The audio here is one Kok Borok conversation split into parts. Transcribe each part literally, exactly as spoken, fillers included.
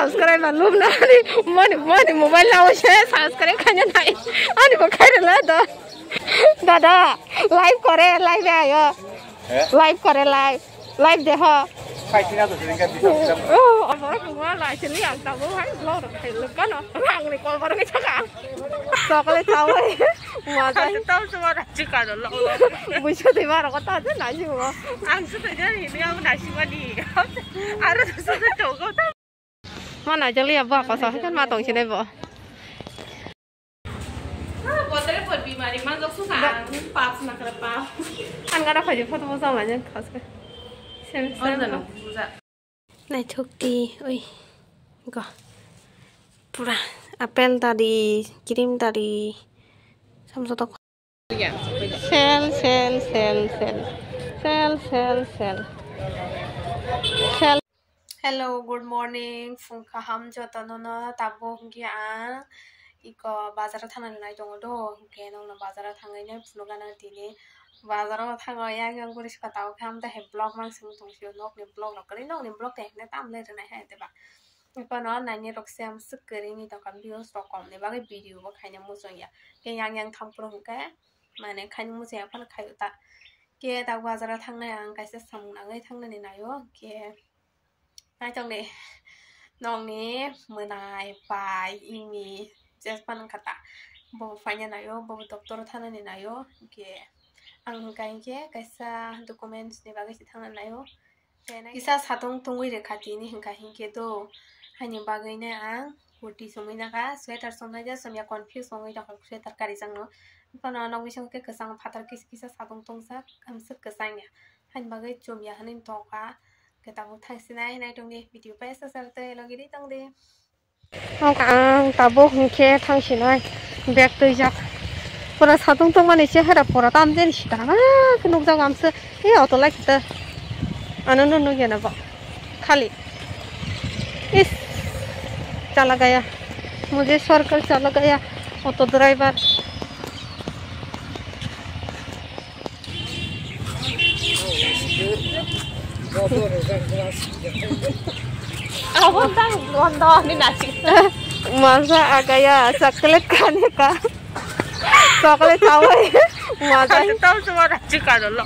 Subscribe ba lub na ani mani, mani mobile na o se subscribe khaina nai. Ani bo khairela do. Dada, live kore, live e ayo. He? Live kore, live. Live de ho. Khai thina do sini kan bisa bisa. Oh, abor ko wa lai sini ang ta bo hai vlog rok khai lub kano. Ang ni kol bar ngi chaka. Chocolate chawai. Wa dai. Tau se wa chika do lo. Buisu de ma ro ko ta de nai si bo. Ang se de ni ni ang nai si mani. Aro se se to ko ta. Ma nai jali ya ba ko sa kan ma tong sinai bo. Bottle por bimari manjak suka ang pap nakra pap. Ang gara phaji photo mo sama jen khas ke. Sem sem. Naithok di oi. Go. Pura apple dari, cream dari. Samsa tok. Sel, sel, sel, sel. Sel, sel, sel. Sel. Hello, good morning. Phung kaham jotono no. Tabuk hwnkhe ang iko bazaro thangnani nai tongo do. Hwnkhe nokno bazaro thangwi nai phunukgana tini. Bazaro thango yang yang guri sikha tabuk khe amtwi hai vlog mang simi tong sio. Nokni vlog rok kwrwi, nokni vlog khe hwnwi tam le rwnai hai teba. Iko no naini rok se amswk kwrwi ni tongkha views rok kom ni bagwi video bo khaina muchung ya. Khe yang yang thang phuru hwnkhe mane khaina muchung ya phano khaio ta. Khe tabuk bazaro thangnai ang kaisa samung nangwi thangnani naio. Khe Naitong de, nokni mwnai, pai, imi, jespan wngkha ta. Bo phaina naio, bo doctor o thanani naio, hwnkhe ang hwnkha hinkhe kaisa documents ni bagwi se thangna naio. Kisa satung tungwi rwkha tini hwnkha hinkhe do, haini bagwino ang kurti chumui nakha, sweater chumnai de chumya confuse wngwi tongkha sweater karijak no. Bono nokni bising khe kwchang phatar kis-, kisa satung tungjak, amswk kwchang ya. Haini bagwi chumya hwnwi tongkha. Khe tabuk thangsinai naitongdi video paisa sar tei logi di tongdi. Ang tabuk hwnkhe thangsinai bag twijak. Pura satung tongmani chehara pura tamjani sitana khe nukjak amswk. E auto lai kita. Ano no nukya na ba. Khali. Is. Chala gaya. Mujhe sarkar chala gaya. Auto driver. Abon tang bondo ni nasi. Masa agaya chocolate khane ka. Chocolate chawai. Masa. Tau semua rajin kado lo.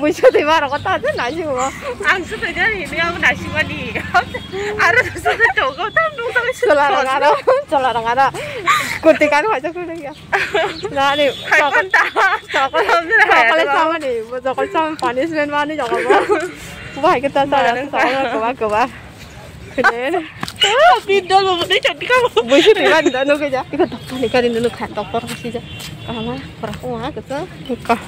Buisu di maro kota aja nasi mo. Ang sudah jadi ini aku nasi mani. Aro sudah coba tam dong tapi. Chola rang aro, chola rang aro. Kuti kan aja kudu ya. Nani, hai chokol-, panta. Chokol-, alhamdulillah, chokol ya, sama ni, chokol sama punishment mani chokol mo. Wah, kita sama, sama, keba, keba. Kene. Pindol mo ni chakti kamu. Buisu tiba nda no keja. Iko doktor ni kari nunu khan doktor kasi ja. Kama, pura kuma gitu. Ka.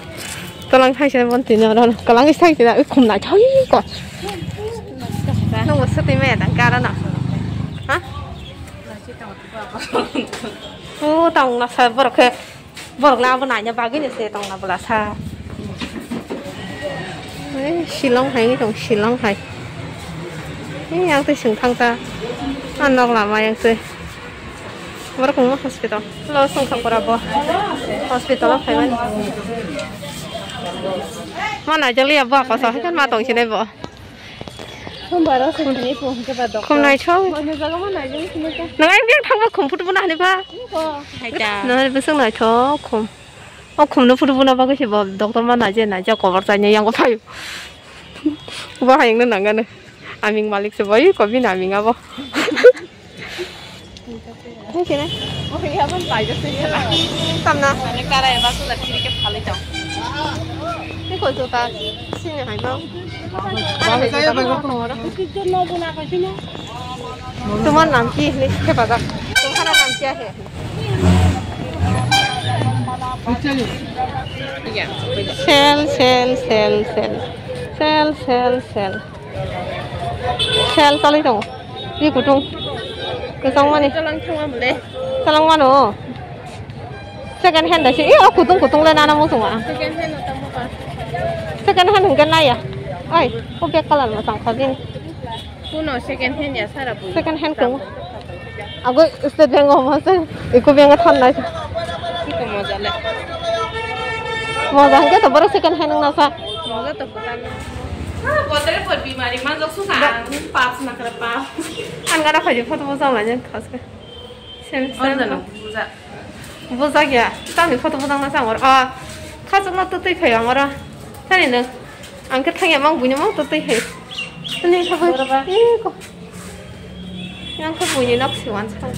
Tolang thai sini mon tini orang. Kalang is thai sini, ui kum na thai ko. Nunggu seti me dang kara na. Hah? O tong nasa borok khe, borok le abo naina bagwi ni se tong na bwla sa. Ei, Shillong hai ni tong, Shillong hai. Ei, yang twi swng thang ta. A nok lama yang twi. Borok kwbangma hospital. Lo swng kha pura bo. Hospital o phaimani. Ma naijak liya bo kosa hai ma tong sinai bo. Sombar o se tini phone khe ba doktor. Khum naithok. Mano jaga ma naijak sinai ta. Nang ai biyang thangba khum phutu bo nahani ba. Ko. Nahani bwswk naithok khum. O khum no phutu bo na bagwi se bo doktor ma naijak naijak kobor chaina yango phaio. Bo hayung no nangano. Aming malik se bo, ui ko bini aming abo. Hai kene? Tamna? Ane kara eba sudah kiri ke phalai tong. Ni ko jota sini hai mau. Tumar naam ki hai? Tumhara naam kya hai? Sel, sel, sel, sel. Sel, sel, sel. Sel choli tongo. Ri kutung. Kwchang mani. Cholangmano. Second hand da se. Eh, o kutung kutung le nana muchungo ang. Second hand hwnkhe naiya. Oi, o black colour mwchang kha bini. Kuno second hand ya sara bui. Second hand kung. Ago State Bank of Maharashtra, Uko Bank thon nai. Iko moja le. Moja hingke to boro second hand wngna sa. Moja to kwtal. Bottle por bimari manjak suka ang pap suna kara pap. Ang gara khaji photo bojang lainai khaske. Sem sem. Bujak ya. Tangni photo bojang na sang or. Ah. Khasuk no tutui khai ang ora. Tani no. Ang khe thangya mang buino mang tutui khai. Tani khabai. Eko. Yang khe buini nok siwan sang.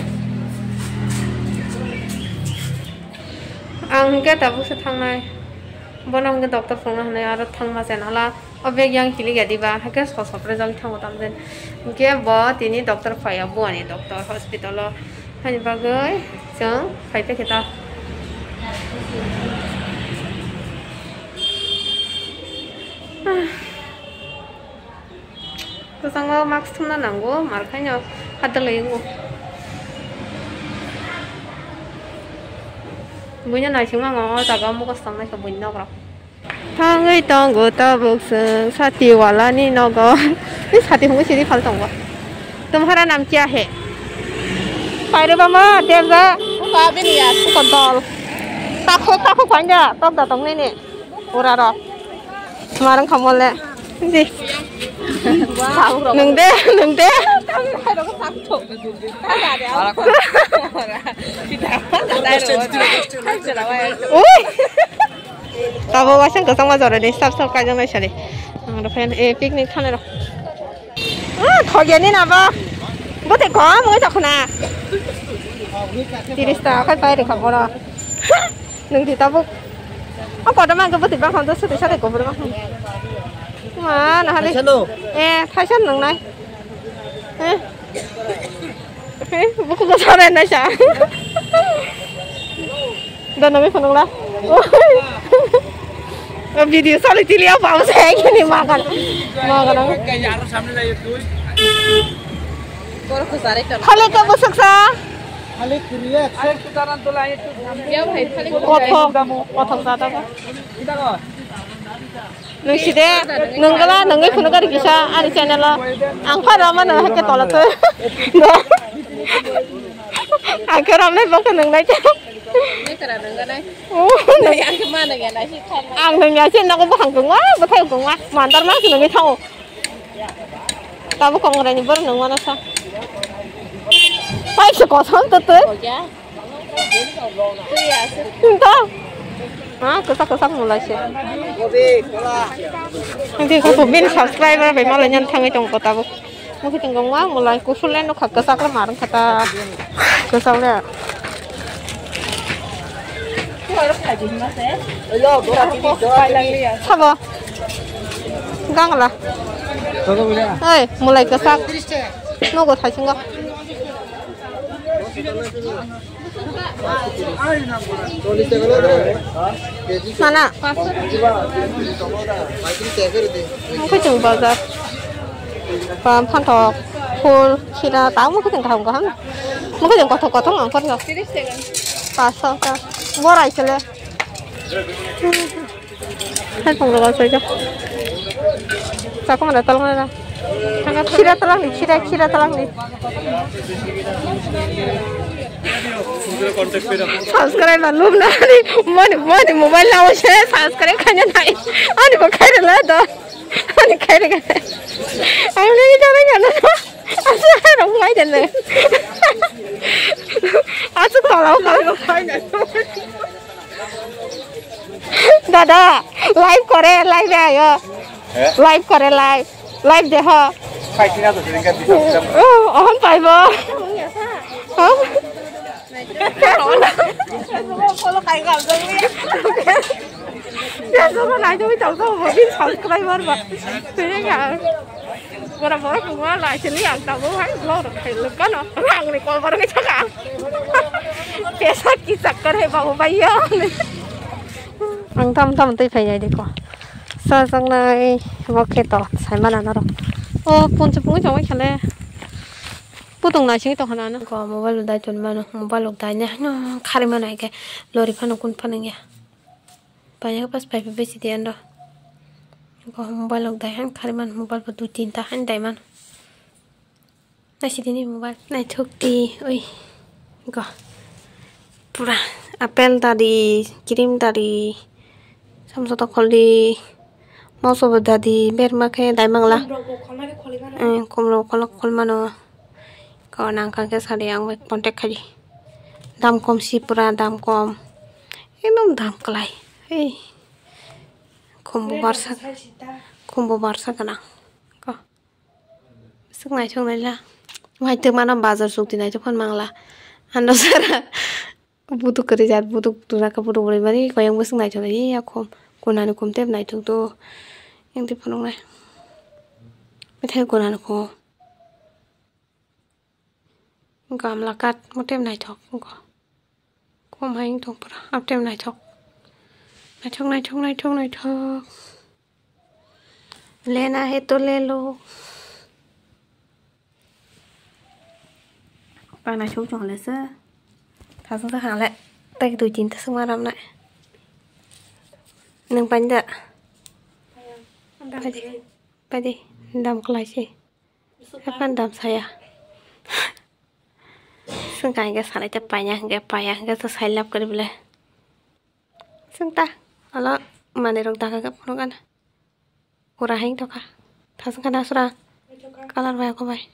Ang hwnkhe tabukse thangnai. Bono hwnkhe doctor phunukna hwnwi aro thangma se nala. O bag yang hilikya diba, haikhe soso presal thango tamjani. Hwnkhe bo tini doctor phaiya, buani doctor hospital o. Haini bagwi chwng phai phai khe ta. Kwchangma mask thumna nango, mar khaino hadalai wngo. Buino naisingma o jaga o mukhos tongnaikha buini nokra. Thangwi tongo tabuk chwng sati walani nogo. Ni sati hwnwi sidi phal tongo. Tumhara nam kya hai? Pairwbama debja. Uka bini ya. Uka dol. Takho takho khaina tokda tongnini. Ura rok. Marang khamole. Di. Nung de, nung de. Ui. Tabo wasang kosong ma jora de sab sab kajang lai sari. Ang ro phen e picnic thane ro. Ah, thogyani na ba. Bote kom oi takhuna. Tiris ta khai pai rikha boro. Nung di tabuk. O kotor mangke bwtwi bang hon do sati sati kobor bang hon. Ma na hali. Thaisa no? Eh, thaisa nung nai. Eh. Eh, buku ko sare nai sa. Da nami phunung la. O video sali tili apa apa saya gini makan. Makan. Khali ke busuk sa. Khali kuriya. Kothok. Kothok jata ka. Nung side, nung gala, nung gala, phunuk gari kisa, ani channel o. Ang pha rama nung hake tola tu. Ang khe ramnai bokhe nung nai. Oh, nung. Ang nung ya se nogo bwkhang kungwa, bwthai kungwa. Mandar ma nung thango. Tabo kongrai ni bor nung mana sa. Pai se kosom to tu. Nta. Ha, kwchak kwchak mulai se. Nti ko bin subscriber bai malai nyan thangwi tong ko tabuk. Mukhi tong ma mulai kusul le nokha kwchak le marang khata. Kwchak le. Sabo. Gangla. Oi, mulai kwchak. Nogo thaisingo. Mana? Mukhuitung bazar. Pam, phantok, phul, khira, tamo mukhuitung kaham kaham. Mukhuitung kothok kothok ang korno. Paso ta. Borai sele. Hai pang rok asai ka. Chakma da talang da. Khira talang ni, khira, khira talang ni. Subscribe ba lum na ni, mani, mani mobile na o se subscribe khanya nai. Ani ko khaire la do. Ani khaire ka. Ang ni da ba ya na. Asa hai rong mai da le. Asu tola ko. Dada, live করে, live এ আয়ো। হ্যাঁ? Live করে, live। Live দেহ। খাইছি না তো, সেদিনকার দিতাম। ও, অহন পাইব। হ্যাঁ? Subscriber ba. Bora bora kungma lai sini ang tabo hai vlog rok khai lukano. Ang ni kol bora ni chaka. Pesa ki chakkar hai babu bhaiya. Ang tam tam tei phai nai diko. Sa sang nai mo khe to sai mana naro. O punchu pungu chawai khale. Putung nai sini to khana no. Ko mobile dai tun mano, mobile dai ne no khari mana ke lori phano kun phano ya. Paya pas pai pai si diyan do. Ko mobile lok dai han khari man mobile bo dui tinta han dai man. Nai si dini mobile nai thuk di oi. Ko pura apple dari, cream dari, samso to khol di. Moso bo dadi berma khe daimangla. Khumrok bo khol mano. Eh, khumrok khol, khol mano. Ko nang kha khe sadi ang bai contact khai di. Dam kom si pura dam kom. Ekdom dam klai. Hey. Khumbo barsa. Khumbo barsa kana. Ko. Swk naithok naila. Wai tei mano bazar chukti naithok phan mangla. Ano sara. Buduk kwrwi jat, buduk dura khe buduk bwrwi mani koyang bwswk naithok nai ya khum. Kunani khum tei naithok do. Yang tei phunuk nai. Mithai kunani khum. Gamla kat motem naithok wngkha. Khum hai wng tong pura. Atem naithok. Naithok, naithok, naithok, naithok. Lena hai to le lo. Panai suk chong le se. Thasung sa khang le. Tei dui tin ta sung ma ram nai. Nang pan da. Padi. Padi. Dam klai se. Apan dam saya. Sung kai ga salai ta panya ga paya ga to sai lap kari bele. Sung ta. Alo mane rok daga ga phunuk ana. Ura hai tokha. Thasung kana sura. Color bai ko bai.